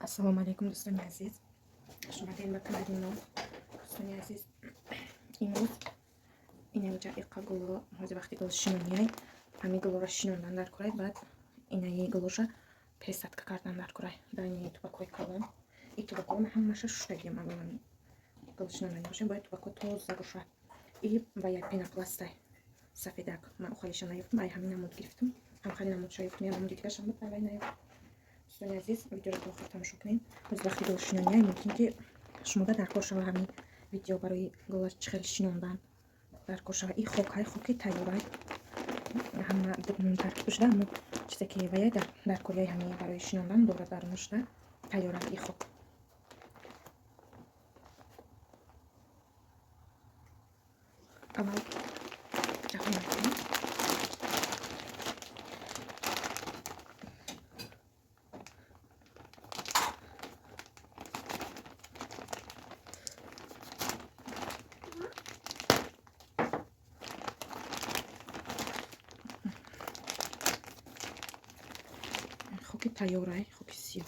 Ассалому алайкум, дӯстони азиз. Хуш омадем ба канали мо. Дӯстони азиз, имрӯз инаҷа иқа гуло, ҳозир вақти гул шинонияй, ҳамин гулоро шинондан дар курай, баъд инаи гулоша пересадка кардан дар курай. Дар инаи тубакҳои калон. И тубакҳо ма ҳамаша шуштагиам, аввал ҳамин гул шинонданӣ бошем, бояд тубакҳо тоза бошад. И ба як пенопластай сафедак ман охалиша наёфтам, ай ҳамин намуд гирифтам. Ҳам хали намудша ёфтам, я намуди дигаршам буд, ай наёфтам. Дӯстони азиз, видеоро то охир тамошо кунед. Ҳозир вақти гулшинонияй, мумкин ки шумода дар кор шава ҳамин видео барои гула чӣ хел шинондан дар кор шава. И хокҳай, хоки тайёрай, ҳама таркиб шуда, аммо чизе ки ваяй дар корияи ҳамин барои шинондан дорад, даруна шуда тайёра и хок. Аввал ҷаҳон мекунем. Хоки тайёрай, хоки сиёҳ.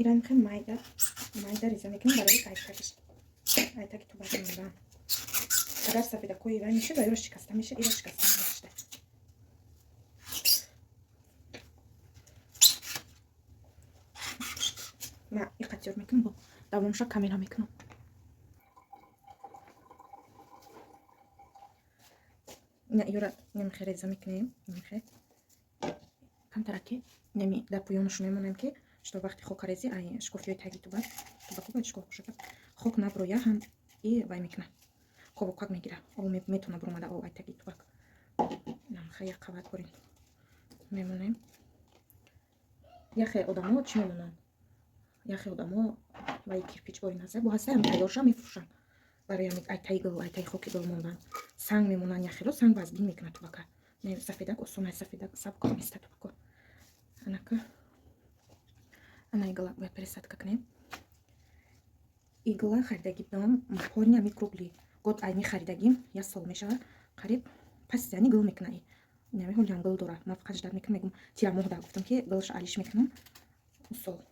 Ира мехоҳем майда майда реза мекунем барои айтагиш, айтаги тубак мондан. Агар сафедакҳои вай мешуд, ва иро шикаста мешуд, ира шикаста намешуда. Ма иқа тиёр мекунам, бо давомша камера мекунам. Ина иёра немихе реза мекунем, немихе камтараки неми дар поёнаш мемонем, ки что вақти хокарезӣ ай шикофиҳои таги тубак, тубаку бояд шикоф бошад, хок наброя, ҳам и вай мекуна, ковокак мегира, об метавона буромада, об ай таги тубак. Намха як қабат борин мемонем. Яхе одамо чӣ мемонанд? Яхе одамо вай кирпич борин ҳаста, бо ҳаста ҳам тайёрша мефурӯшанд барои ҳами ай таи гул, ай таи хоки гул мондан. Санг мемонанд, яхело санг вазбин мекунад тубака. Не, сафедак осон, ай сафедак сабук места тубако. Анака ана игла бояд пересадка кунем. Игла харидагӣ будам порни ами круглый год, айми харидагим як сол мешавад қариб. Пас яъни гул мекуна, инами ҳолиам гул дора. Ман фақат ждать мекунам, мегум тирамоҳ да гуфтам ки гулша алиш мекунам. Сол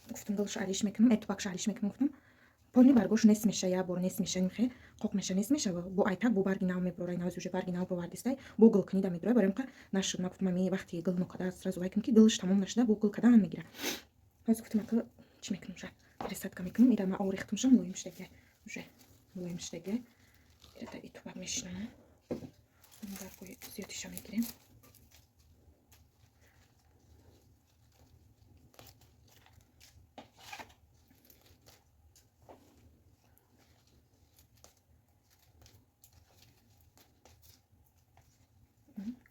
гуфтам гулша алиш мекунам, тубакша алиш мекунам, гуфтам полни баргош нест меша, як бор нест меша, нимхе қоқ меша, нест меша, бо айтак бо барги нав мебурора, навзи уже барги нав бовардистай, бо гул кунида медурай. Барои ка нашуд. Ма гуфтам ами вақти гул нокада сразу вай кунам, ки гулш тамом нашуда, бо гул кадан мегира. Ҳозир гуфтам ака чӣ мекунам, ша пересадка мекунам. Ира ма орехтумша, мулоим шудагиай, уже мулоим шудагиай. Ира и тубак мешинам, баргои зиёдиша мегирем.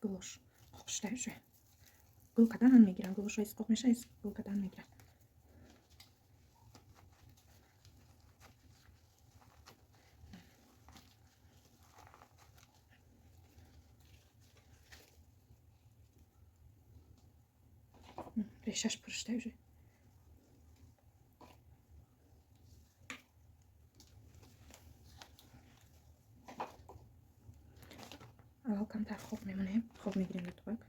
Гулош қоқ шуда, уже гул кадан мегирам. Гулош из қоқ меша, из гул кадан мегирам. Решаш пур шуда уже. Аввал камтар хок мемонем, хок мегирем дар тубак.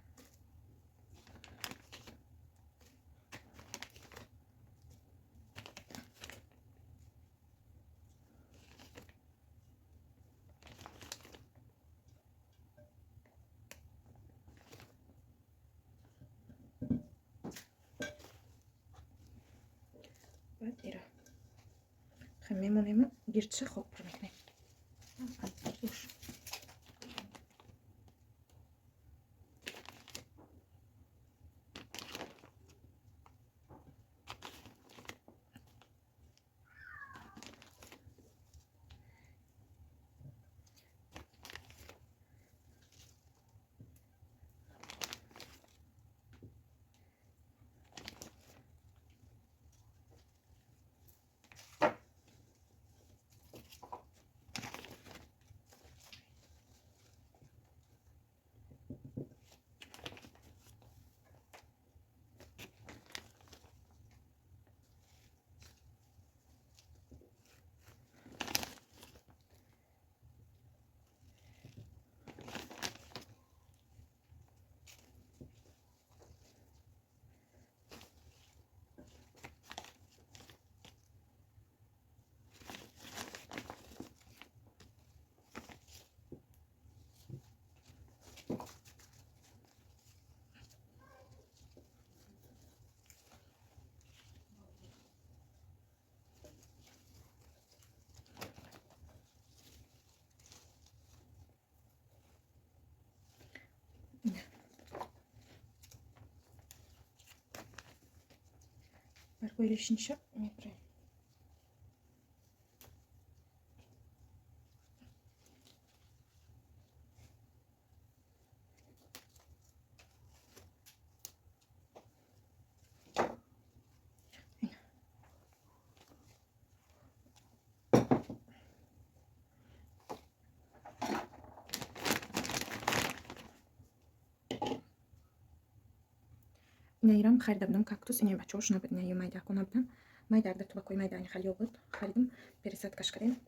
Баъд ира мемонему, гирдша хок пур мекунем. Уш. Бойлешниша мебурем. Инаирам харида будам кактус. Инаи бачаҳош набуд, инаи майдако набудам. Майда тубакои майда ани халиё буд. Харидам, пересадкаш кардем.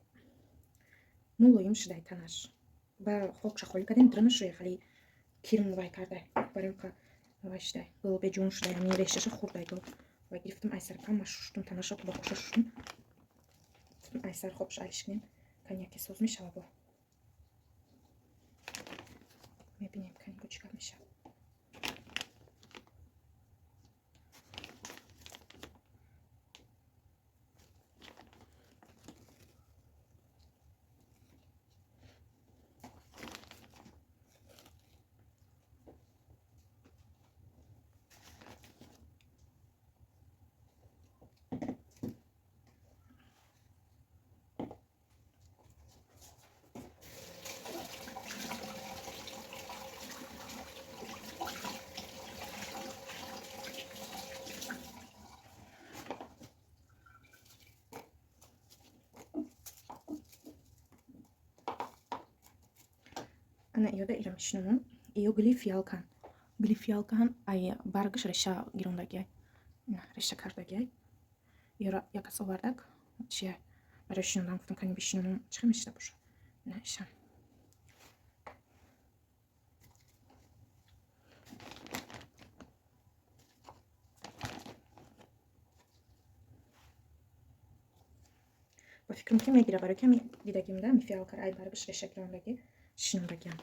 Мулоим шудай танаш. Ба хокша холӣ кардем, дранаш хали кирм вай кардай. Барем ка вай шудай. Гул беҷон шудай, ҳамин решаша хурдай гул. Вай гирифтам айсар кама шуштум, танаша тубакоша шуштум. Айсар хобш алиш кунем. Кани яке соз мешава бо. Мебинем кани бо чӣ гап мешава. Ана иёда ира мешинонам. Иё гули фиалкан. Гули фиалкан ай баргаш реша гирондагиай. Ина реша кардагиай. Иёра якас овардак. Чия барои шинондан гуфтам кани бишинонам чӣ мешида боша. Ина иша. Ба фикрам ки мегира барои ками дидагимда ми фиалкара ай баргаш реша гирондаги шинондагиам.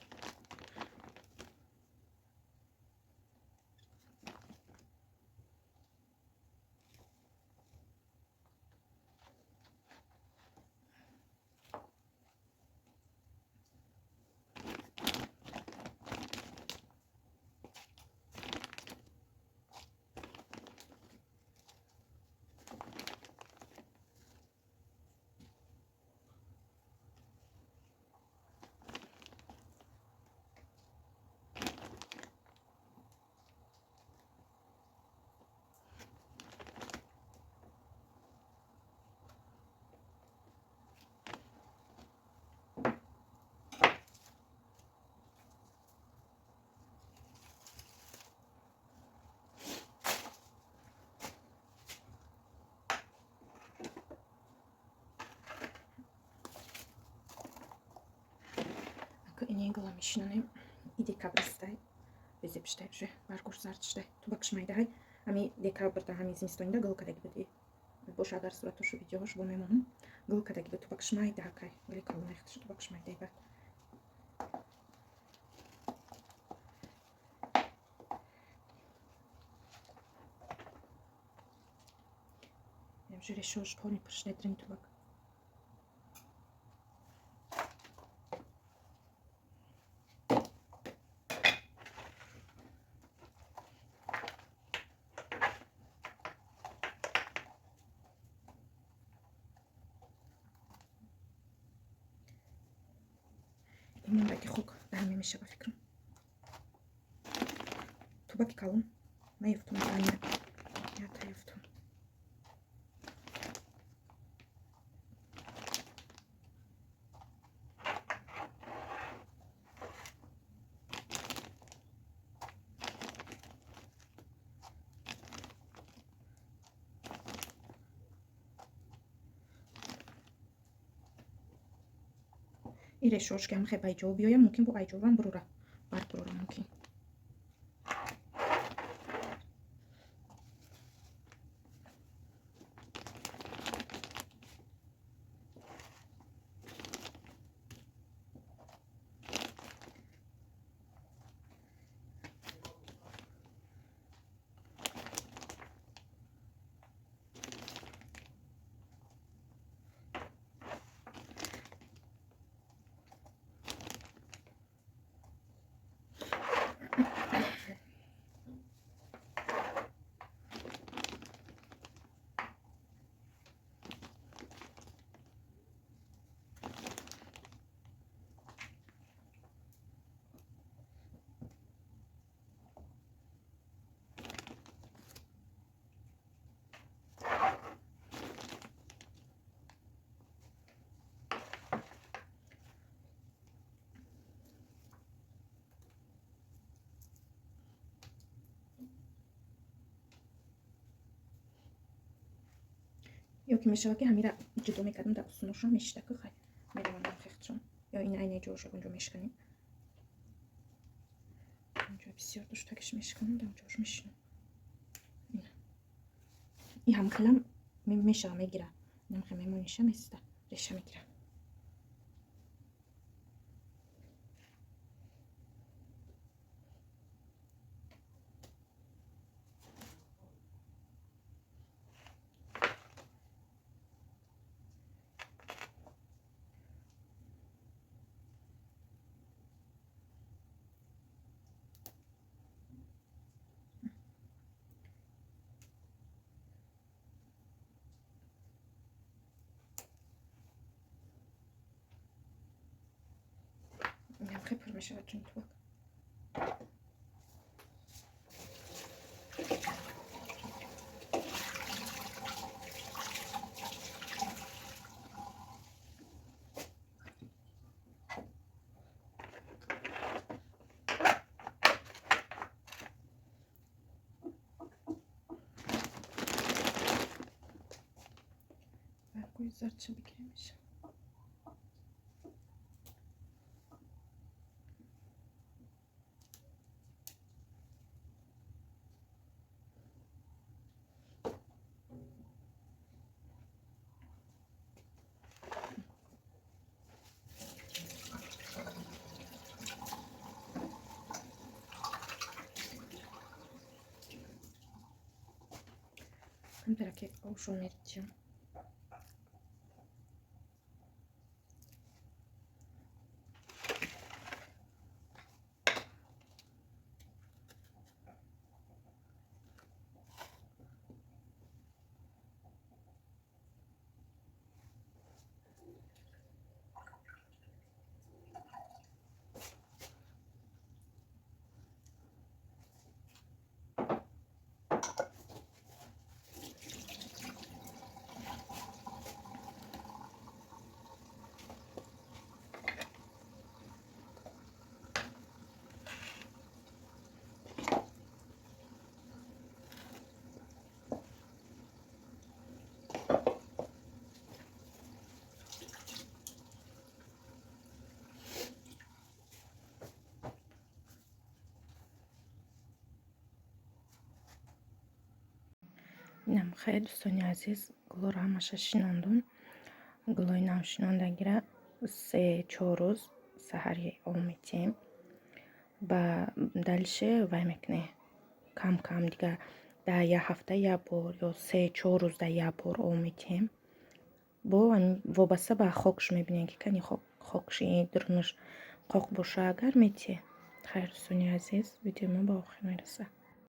Ине гула мешинонем. И декабристай. Безебштай уже баргош зард шудай. Тубакш майдаҳай. Ҳами декабрда, ҳами зимистонида гул кадаги буд. Боша агар суратошу видеоҳош бо мемонам. Гул кадаги буд тубакш майдаҳакай. Гули калонайхташ тубакш майдай бад. Уже решош полный пуршдай дрин тубак. Имондаги хок даҳаме мешава фикрам. Тубаки калон наёфтум, ята ёфтум. И решош ки ҳамахе ба иҷо биёям, мумкин бо айҷовам бурура. Барг бурура мумкин. Ё ки мешава, ки ҳамира ҷудо мекардам, дар усуношон мешида, ку хай меравандам хехтшон. Ё ина айна ҷоша унҷо мешиканем. Унҷо бисёр душтагиш мешиканам, дар ҷош мешинам. И ҳамхелам мешава, мегира. Намхе мемониша, места реша мегира. Хеле пур мешавад чун тубак. Баргои зардша бигиремш. Камтараки овшон меричам. Инам хеле, дӯстони азиз, гулоро ҳамаша шинондум. Гулои нав шинондагира 3-4 рӯз саҳари об метиҳем. Ба дальше вай мекунем, кам кам, дигар дар як ҳафта як бор ё 3-4 рӯз дар як бор об метиҳем. Бо вобаста ба хокш мебинем, ки кани хокши дурунаш қоқ боша, агар метиҳе. Хайр, дӯстони азиз, видеои мо ба охир мерасад.